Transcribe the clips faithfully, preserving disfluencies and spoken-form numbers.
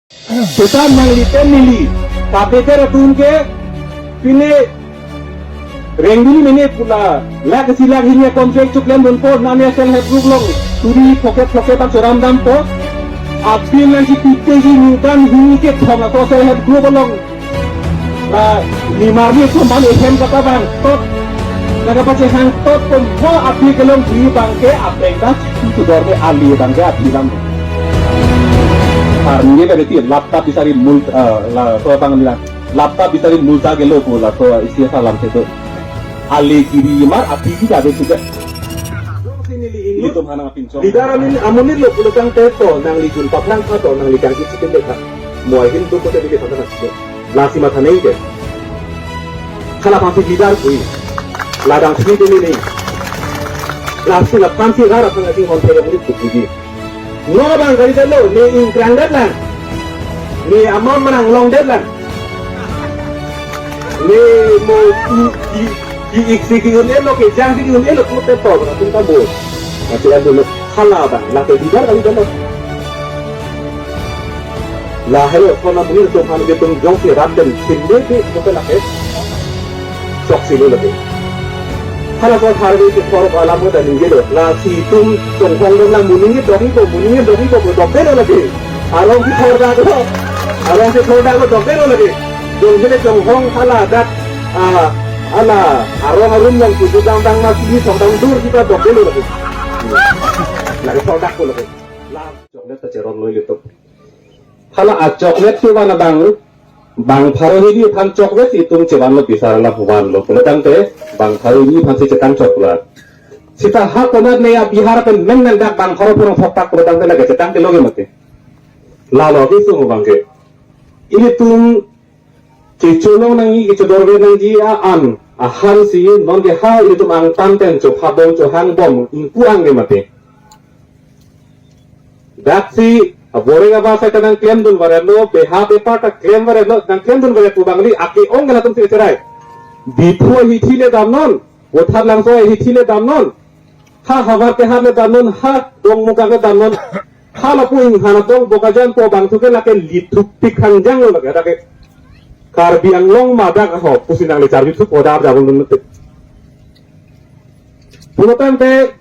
Seta nanglitum neli, kapeter atum ke, pine, rengdun mene pula, lakh isi lakh hini a-contract choklemdunpo, nane self help group along, suri phokep phokep bak choramdampo, aphi nangchipitegi ningkan hini kethom ako self help group along. La, nimarli koman ehem kata bang, tot. Nangkapachehang tot pon ho aphi kelong di bangke apeng ta, itu dor de ali bangke aphi lam. Arni ke beti laptop bisari mul, eh, laso bang bilang. Laptop bisari multa gelo pu laso isi salam sedo. Ali kiri mar aphi ki jabe sudah. Ini tum hanang pinchong. Leader amin amonit lo pulotangte to nangli jun paplang to nangli kangki chicken de kha. Mo ahin tu kote bike sana. Lasi matha nangke. Hala aphansi leader pu. Ladak sini dulu nih. Lasi laphansi rara pang asing konten yang ulit kukuji. No bang kali dalo, ne ingkrang dat lang. Ne amam merang long dat lang. Ne mo tu di di iksi ki un elo ke jang ki un elo ko te to na tum ta bo. Masih ada lo hala bang, lake leader kali dalo. La helo kona bungil tum han ke tum jongsi rat den sinde ke mote lake. Choksi lo lake. Hala ko thar ke thor ko alam ko ta ningje lo. Lasi tum chonghong dong lang muning ke dong ko muning ke dong ko dok de lo lake. Arong si thor dak lo. Arong si thor dak lo dok de lo lake. Jong hele chonghong hala dak, ah, hala arong arum yang tujuh dang dang mas ini song dang dur kita dok de lo lake. Lake thor dak ko lake. La chocolate ta cheron lo YouTube. Hala a-chocolate si van abang, bang pharo hini aphan chocolate itum chevan lo bisar la van lo. Pulotangte bang pharo hini aphansi chetang chocolate. Seta ha konat ne a-Bihar pen men men dak bang pharo purang thoktak pulotangte lake chetang ke loge mate. Lalo ke sung bangke. Ilitum kecholong nangji, kechodorve nangji a-an, ahansi, non ke ha ilitum angtan pen chophabom, chohangbom, ingku ang ke mate. Daksi, aboreng aba sai ta nangklemdun varelo, beha bepar ta klem varelo, nangklemdun vare pu bangli, ake-ong ke latum si cherai. Diphu ahithi le damnon, Vothatlangso ahithi le damnon, ha Howraghat le damnon, ha Dongmukak le damnon, ha lapu inghan adong Bokajan po bangthu ke lake lithupik hangjang lo lake, lake Karbi Anglong madak ho, pusi nangle charbi thupo dar jabon nun te. Pulotangte,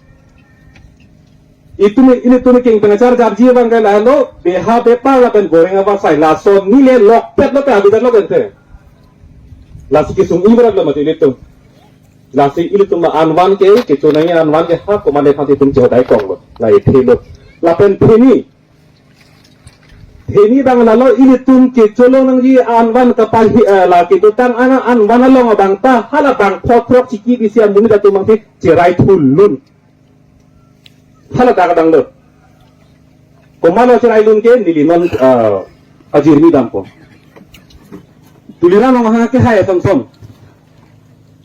itum, ilitum king pengachar jarji abang ke lalo, beha bepar lapen boreng aba sai, lason nile lokpet lo pe abidan lo gente. Lasi kesung ibarat lo mati ilitum. Lasi ilitum anvan ke, kechonai anvan ke ha komane phansi itum chehodai kong lo. La ithelo. Lapen phini. Phini bang lalo ilitum kecholong nangji anvan kapahi, eh, la ketutang ana anvan along abang ta hala bang phothrok chiki bisi amonit atum bangsi cherai thulun. Hala dak dang lo. Komatlo cherai lun ke neli non, eh, ajirmi dampo. Tuliram Ronghang ke hai samsom.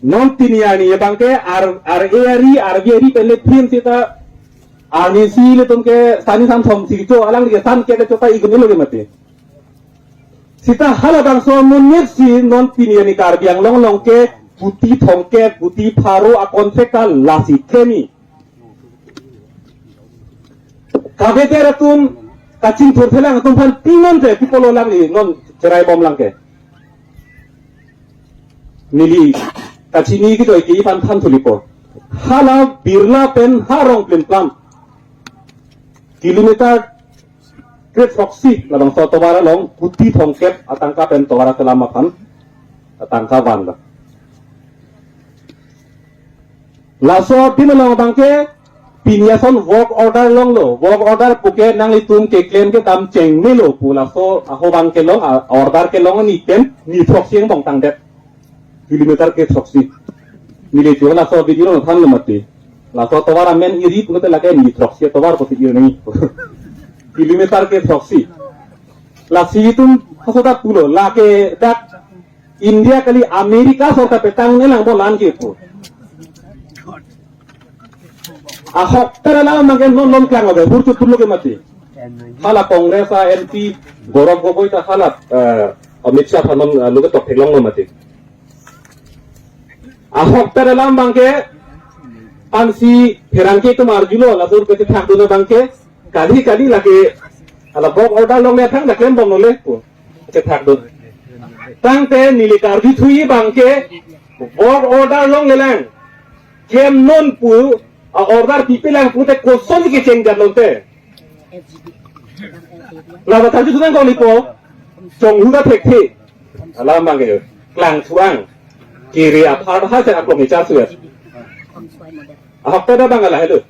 Non pini arni abang ke ar, ar e ari, ar bi ari pele phin sita arni si ilitum ke sani samsom si cho alang ke san ke cho ta igun lo ke mati. Sita hala bangso amonit si non pini arni Karbi Anglong along ke guti thomkep, guti pharo a-contract ta lasi klem-i. Kavedet atum, kachingthur thelang atum aphan pinonte pipolo lang ni non cherai bom lang ke. Neli kachini kejoi ke iphan than thulipo. Hala Birla pen ha Rongplimplam. Kilometer kre-throksi labangso tovar along guti thomkep atangka pen tovar kelam aphan atangka van lo. Laso pin along abang ke pini ason work order longlo. Work order puke nanglitum keklem kedam chengmelo pu laso aho abang kelong, a-, order kelong ni pen ni throksi angbong tangdet. Kilometer kre-throksi. Neli cho laso video lo than lo mati. Laso tovar amen iri pulote lake ni throksi tovar pusi iri ni. Kilometer kre-throksi. Lasi itum hasodak pulo lake dak India kali America sorkar petang ne lang bolan ke pu. Ahok tera lang mangke non lom klang ave hur chutur lo ke mati. Hala Congress a M P Gaurav Gogoi ta hala, eh, Amit Shah aphan non, eh, lo ketok theklong lo mati. Ahok tera lang bangke ansi pherangke atum arjulo laso ke thak dun abangke kali kali lake Hala work order longle aphrang ta klembomlo le pu. Chethak dun. Tangte neli karjuthuji abangke work order longlelang. Klem non pu a-order pipelang pute kosonsi kecheng jat lote. Laba karjuthu nangkok nipo. Chonghu ta thekthe. Alam abangke klangthu-ang. Kiri apar ha se aklong icha suet. Ahok ta abang lahelo.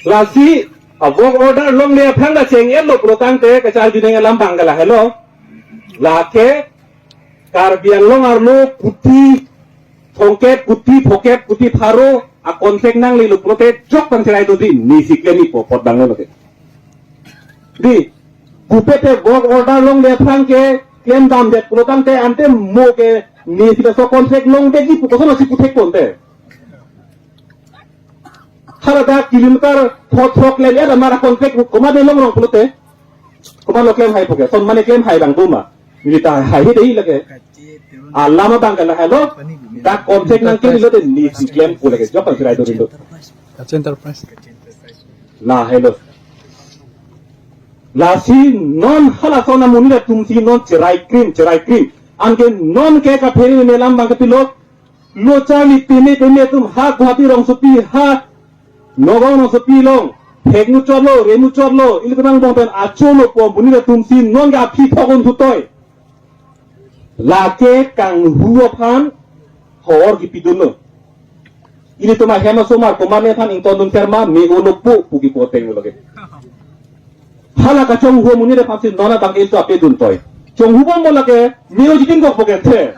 Lasi a-work order longle aphrang ta cheng-etlo pulotangte kacharjunang alam abangke lahelo. Lake Karbi Anglong arlo kuti thomkep, kuti phokep, kuti pharo a-contract nanglelo pulote jok pangcherai do di, nesi klem-ipo apot abanglo ke. Di, bupete work order longle aphrang ke klem damdet pulotangte ante mo ke nesi laso contract longdetji pu kosonsi puthekponte. Hala dak kilometer pho throk le le amar a-contract komatne longrong pulote. Komatlo klem haipo ke, son mane klem hai abang buma. Neli ta haihedetji lake. Alam abangke lahelo. Dak contract nangklemlo te nesi klempo lake. Jok pangcherai do rindo. Kachin Enterprise. Lahelo. Lasi non halason amonit atumsi non cherai krim, cherai krim. Anke non ke kaphere me alam abangke pilo. Lo charli peme peme atum ha Guwahati rongsopi ha Nagaon rongsopi along. Phek muchotlo, re muchotlo, ilitum angbong pen acholo pu amonit atumsi non ke aphi thok-un thutoi. Lake kanghu aphan hor kipidunlo. Ilitum ahem asomar komatne aphan ingtondun serma me-olo pu pu kipu atenglo lake. Hala kachonghu amonit aphansi non abangke ilitum apeduntoi. Chonghubomlo lake me-o jitin kokpo ke the.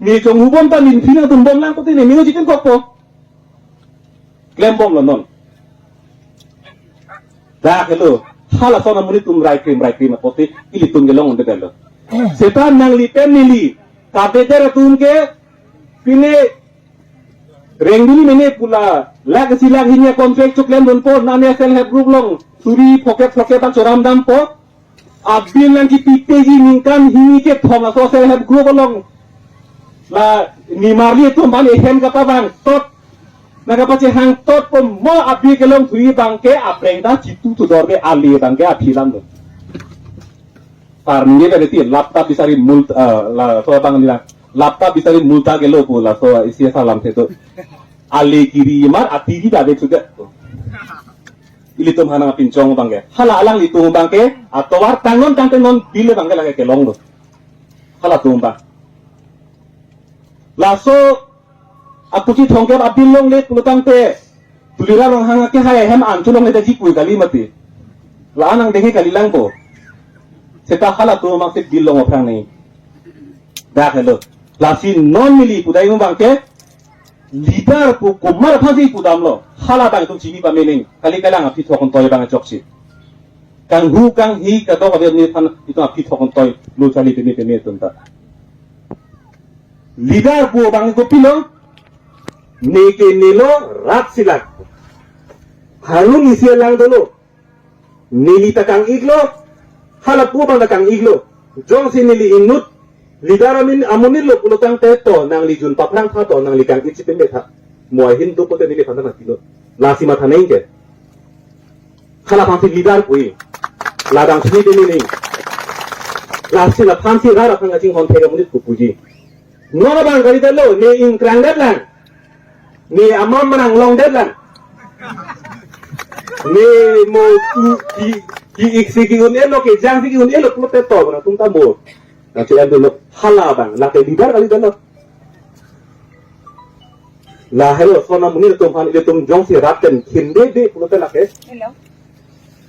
Me chonghubom ta min phinang dunbomlang kote ne me-o jitin kokpo. Klembomlo non. Dak helo, halason amonit atum rai krim, rai krim apotsi ilitum kelong un'edetlo. Seta nangli pen neli, kadeder atum ke, pine rengduni mene pu la, lakh isi lakh hini a-contract choklemdunpo, nane self help group along, suri phokep phokep abang choramdampo, abil nangkipipeji ningkan hini kethom laso self help group along. La nimarli atum abang ehem kapavang tot. Nangkapachehang tot pu mo abil kelongthuji abangke apreng ta chitu tu dor ke ali abangke aphi alam do. Parni ke berarti lapta bisari multa, eh, laso abang nila. Lapta bisari multa kelo pu laso isi salam seto. Ali kiri mar ati di dade sudah. Ilitum hanang apinchong abangke. Hala alanglitum abangke, atovar tangnon tangte non bill abangke lake kelong do. Halatum abang. Laso akuchi thomkep abill longle pulotangte, Tuliram Ronghang akehai ahem an cholongledetji pu kali mati. La-an nangdenghe kalilangpo. Seta halatum abangsi bill long aphrang ni. Dak helo. Lasi non neli pudai abangke, leader pu komat aphansi pudamlo. Hala abang itum chini pamening. Kali kalang aphi thok-un toi abang choksi. Kanghu kanghi kadokave amonit aphan itum aphi thok-un toi. Lo charli peme peme atum ta. Leader pu abang kopilo. Ne ke nelo rat silak. Harun isi alang dolo. Neli ta kang-iklo, halapu abang ta kang-iklo. Jongsi neli inut, leader amin amonitlo pulotangte to, nangli jun paphrang tha to, nangli kang-ik si pembetha. Mo ahin do pute neliphan nangkilo. Lasi matha neng ke. Halaphansi leader pu-i. Ladang sini dini ning. Lasi laphansi rat aphan kachinghon thek amonit pu puji. Non abang kalidetlo, ne ingkrangdetlang. Ne amam manang longdetlang. Ne mo ki, ki, ki-ik si ki-un-elo, kejang si ki-un-elo, pulote to, nangtum ta mo. Nangchilan dolo, hala abang, lake leader kalidetlo. Lahelo, lason amonit atum aphan, ilitum jongsi rat pen khindede, pulote lake. Hello.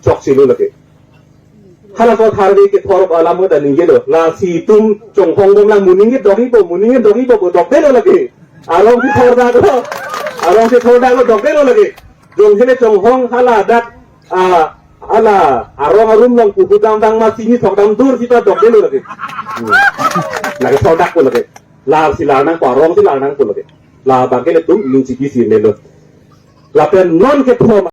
Choksilo lake. Halaso tharve kethor alam ta ningjelo. Lasi itum chonghongbomlang, mo ningje dok-ipo, mo ningje dok-ipo, dokdetlo lake. Arongsi thordaklo. Arongsi thordaklo, dokdetlo lake. Jongsi ne chonghong haladak, ah, hala arong arum along puhu dam dang ma sini thokdam dur sita dokdetlo lake. Hmm. Lake thordakpo lake. Lasi larnangpo, arongsi larnangpo lake. Labangke ilitum ning chiki si nelo. Lapen non kethom